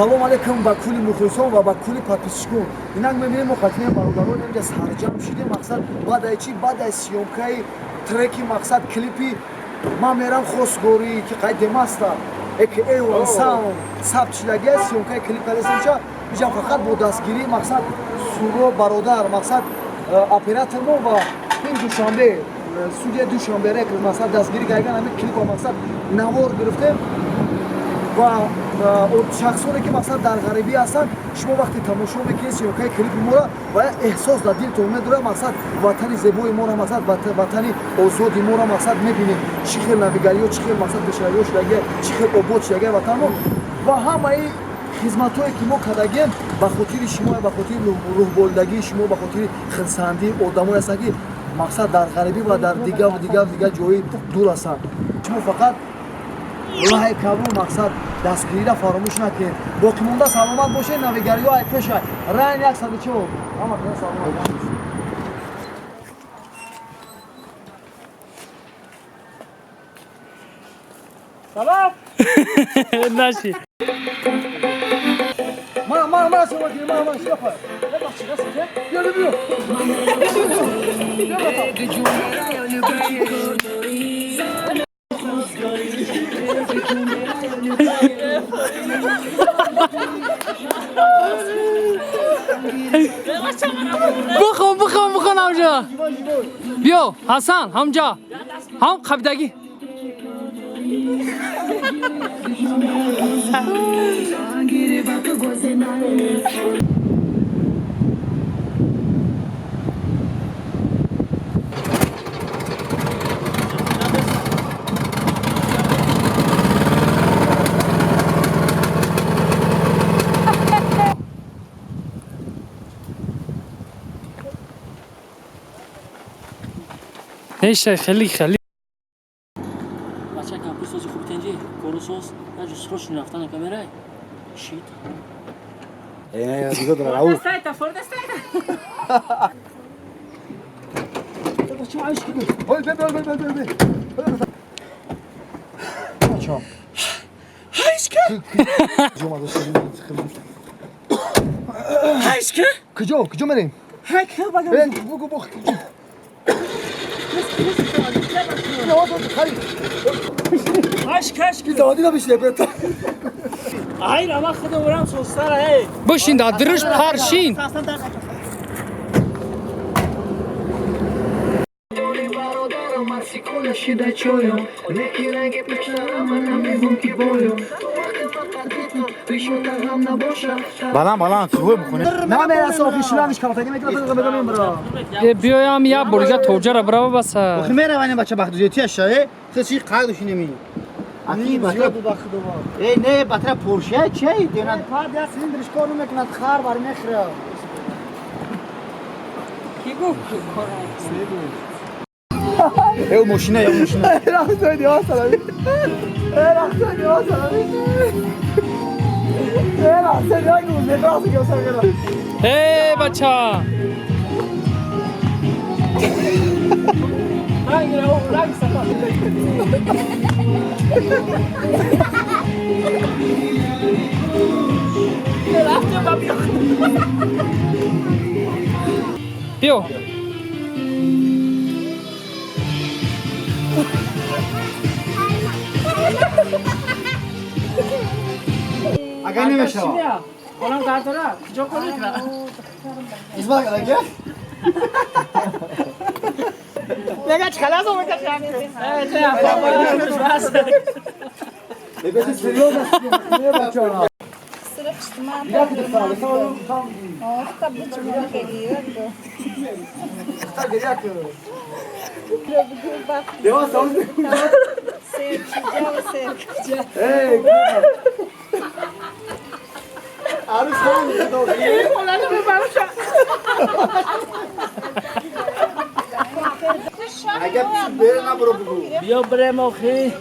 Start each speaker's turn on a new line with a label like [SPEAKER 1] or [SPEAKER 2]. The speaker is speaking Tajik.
[SPEAKER 1] Салом алейкум ба кулли мухлисон ва ба кулли подписчикон. Инак мебинем, мо хатинаи бародарон инҷа сарҷамъ шидем. Мақсад баъдаи чӣ? Баъдаи съёмкаи треки, мақсад клипи «Ман мерам хосгорӣ», ки қайд демаста эки эван саунд сабт шидагия, съёмкаи клип кардастемша. Иҷа фақат бо дастгирии, мақсад, Суро бародар, мақсад, оператор мо ва ин Душанбе, студия Душанбе Рекорд, мақсад, дастгирӣ кардан, ҳамин клипа, мақсад, навор гирифтем. Ва шахсоне ки, мақсад, дар ғарибӣ ҳастанд, шумо вақте тамошо мекунед съёмкаи клипи моро ва як эҳсос дар дилтон медорад, мақсад, ватани зебои моро, мақсад, ватани озоди моро, мақсад, мебинед, чӣ хел навигариё, чӣ хел, мақсад, пешравиҳо шудагия, чӣ хел обод шудагия ватанмо. Ва ҳамаи хизматҳое ки мо кардагем, ба хотири шумо, ба хотири рӯҳболидагии шумо, ба хотири хирсандии одамое ҳастанд, ки, мақсад, дар ғарибӣ ва дар дигаву дигаву дигар ҷои дур ҳастанд. Шумо фақат лайкаву, мақсад, дастгириро фаромӯш накунед. Боқимонда саломат бошед. Навигариҳо ай пеша райн 104. Ҳама саломат.
[SPEAKER 2] Салом.
[SPEAKER 3] Наши.
[SPEAKER 1] Ма, ма, ма, шумо ки, ма, ма, шумо. Биё, биё, биё.
[SPEAKER 3] Бихон, бихон, бихон ҳамҷа. Биё, Ҳасан, ҳамҷа. Ҳам қабидагӣ. Неша, хеле хеле.
[SPEAKER 2] Бача, компютер сози хуби, тенҷи корусоз яҷу срочно рафтан камерай шит.
[SPEAKER 1] Э, дига дора, ау.
[SPEAKER 2] Сайта форда сайта.
[SPEAKER 1] Ой, бе, бе, бе, бе, бе. Бача.
[SPEAKER 2] Хайшка?
[SPEAKER 1] Куҷо ма дошт?
[SPEAKER 2] Хайшка?
[SPEAKER 1] Куҷо? Куҷо мерем?
[SPEAKER 2] Хайка багам.
[SPEAKER 1] Э, бугу бох.
[SPEAKER 2] Хайшка, хайшка.
[SPEAKER 1] Заводи набишне, брата.
[SPEAKER 2] Ай, рама худам урам состара, эй.
[SPEAKER 3] Бишин дар дириш паршин.
[SPEAKER 4] Баланд, баланд чӣ бихонӣ?
[SPEAKER 1] Намераса, охи шиланиш калтаги мекунад, мегам бро.
[SPEAKER 3] Э, биёям як борига тоҷара брава баса.
[SPEAKER 4] Охи меравани, бача, бахтузетия шае. Ту чӣ қайд шинеми? Аки бача. Э, не, батра Порше чей? Дена
[SPEAKER 1] Пар я цилиндриш кор намекунад, хар бар мехӯра.
[SPEAKER 3] Ки гуфт?
[SPEAKER 4] Э, мошина, я мошина.
[SPEAKER 1] Рахтой дива салами. Э, рахтой дива салами. Э, рахтой дива гуз, мехрасы ки осагара.
[SPEAKER 3] Э, бача.
[SPEAKER 2] Ранг ранг сафа. Рафтем ба биё.
[SPEAKER 3] Биё.
[SPEAKER 4] Агар намешава.
[SPEAKER 2] Онам дар дора. Куҷо кор мекунад?
[SPEAKER 4] Изба галаге?
[SPEAKER 2] Мега чӣ халас омекашам. Э, ча.
[SPEAKER 1] Бебе, серьезно, не, бача.
[SPEAKER 5] Sıra pişti.
[SPEAKER 1] Як духтар, Дева салом. Эй, арус хон.
[SPEAKER 4] Агар писи бере набуро бугу.
[SPEAKER 2] Биё брем охи.